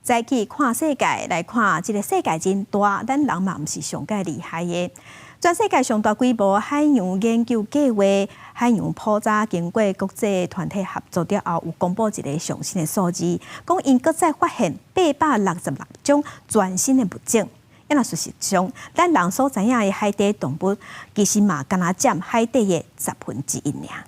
早起看世界，來看這个世界真大，咱人嘛毋是上蓋厲害的。全世界上大規模海洋研究計劃海洋普查，經過國際團體合作了後，有公布一个上新的數字，講𪜶閣再發現866種全新的物種。啊，事實上，咱人所知影的海底動物，其實嘛干焦佔海底的1/10爾。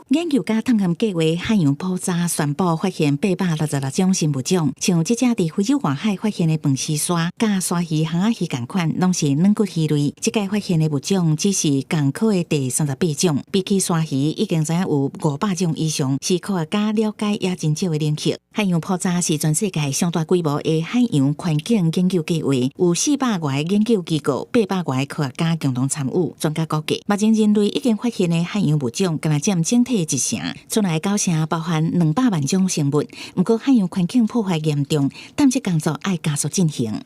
研究家探勘計劃海洋普查宣布發現866種新物種，像這隻佇非洲外海發現的飯絲鯊，佮鯊魚、魟仔魚仝款，攏是軟骨魚類。這屆發現的物種只是仝科的第38種，比起鯊魚已經知影有500種以上，是科學家了解也真少的領域。海洋普查是全世界上大規模的海洋環境研究計劃，有400外個研究機構、800外個科學家共同參與。專家估計，目前人類已經發現的海洋物種，干焦佔整體一成，出來9成包含200萬種生物。毋過海洋環境破壞嚴重，探測工作愛加速進行。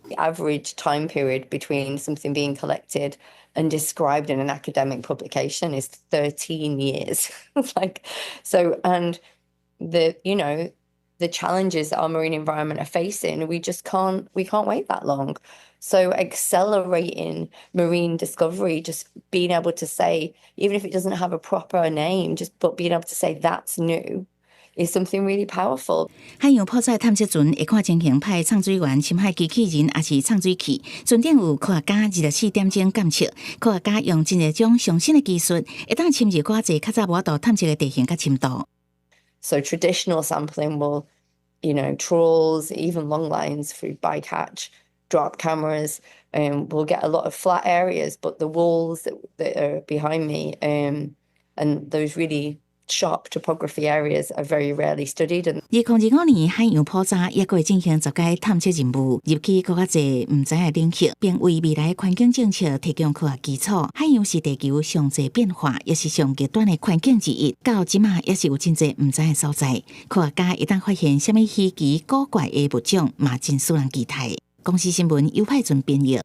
The average time period between something being collected and described in an academic publication is 13 years. Like, so, and the, you know, the challenges that our marine environment are facing, we just can't, we can't wait that long. So accelerating marine discovery, just being able to say, even if it doesn't have a proper name, just but being able to say that's new is something really powerful. 海洋普查探測船會看情形派送水員、深海機器人，抑是送水器。船頂有科學家24點鐘監測，科學家用真濟種上新的技術，會當深入較濟較早無法度探測的地形佮深度。 So traditional sampling will, trawls, even long lines through bycatch, drop cameras, we'll get a lot of flat areas, but the walls that are behind me, and those really sharp topography areas are very rarely studied. And 2025年海洋普查猶閣會進行10屆探測任務，入去閣較濟毋知的領域，並為未來環境政策提供科學基礎。海洋是地球上濟變化，也是上極端的環境之一。到這馬也是有真濟毋知的所在。科學家一旦發現啥物稀奇古怪的物種，嘛真使人期待。公視新聞尤派準編譯。